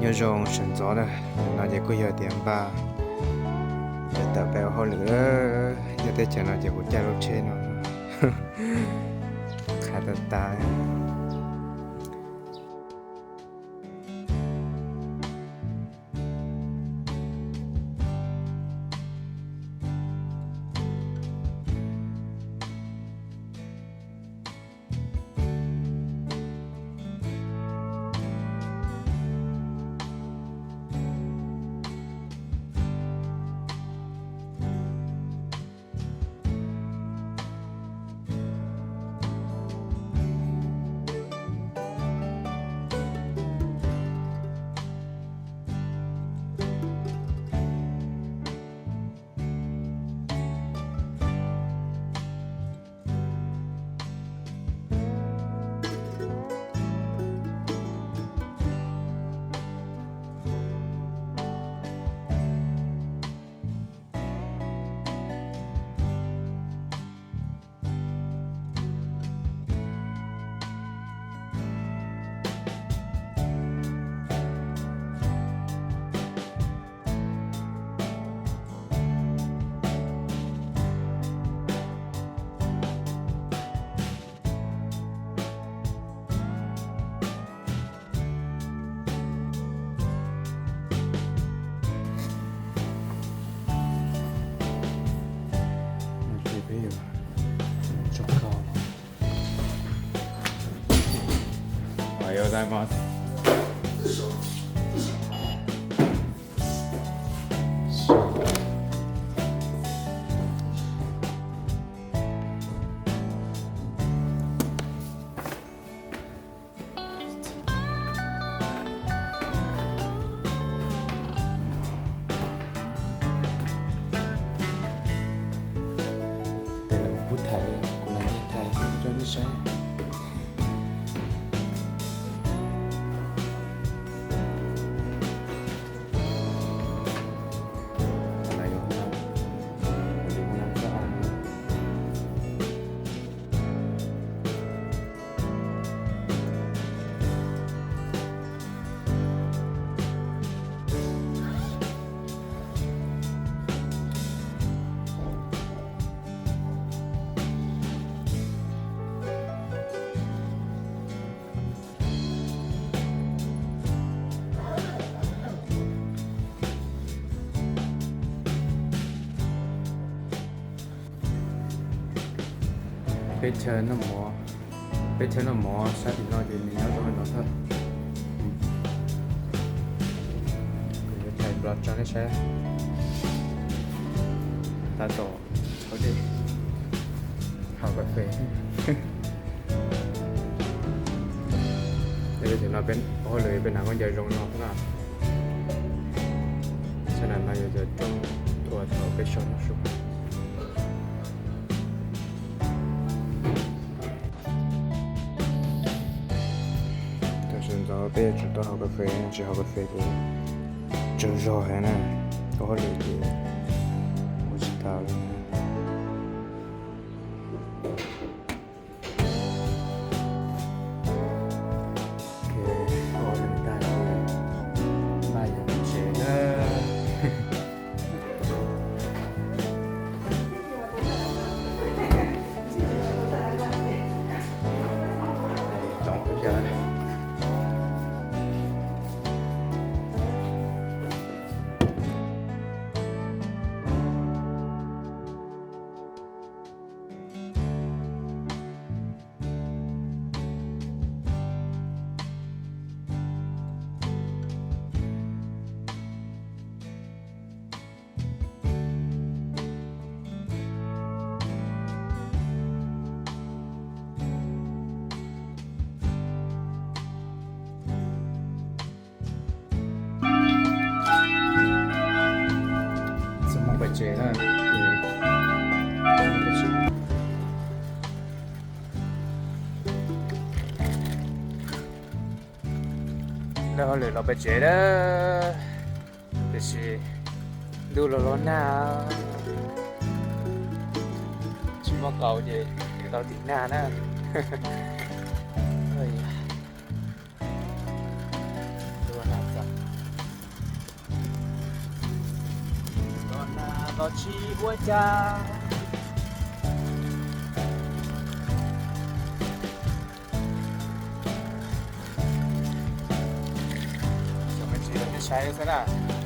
Nyob zoo sawv ntxov na, no ces kuj yog tias npaj yuav tawm peb ua hauj lwm. Nyob teb chaws no ces kuv caij lub tsheb no qhav tas tas. Tes lawv kuj thaiv, kuv los yeej thaiv rau nej saib. Peb chaw noj mov, peb chaw noj mov sab tim no ces nws nyob rau no thawj. Kuv yuav thaij vlog tso nej saib. Tab tom haus dej, haus kas fes. Peb tam no peb ua hauj lwm peb hnav khaub ncaws zoo no xwb na. Sab nram no yog cov rooj tua thaum peb so noj su. Tam sim ntawd peb yuav tsum tau haus kas fes, tsis haus kas fes ces tsaug zog heev na, ua hauj lwm ces ua tsis tau li. Ok, ua hauj lwm tag ces npaj yuav mus tsev na. Txog hmo pem tsev na. Lawv hauj lwm los pem tsev na, tiam sis ntuj los los nag, tsis muaj kaus ces nws tau tim nag na. Ntuj los nag txaus. Tsis ua cas. Saib xwb na.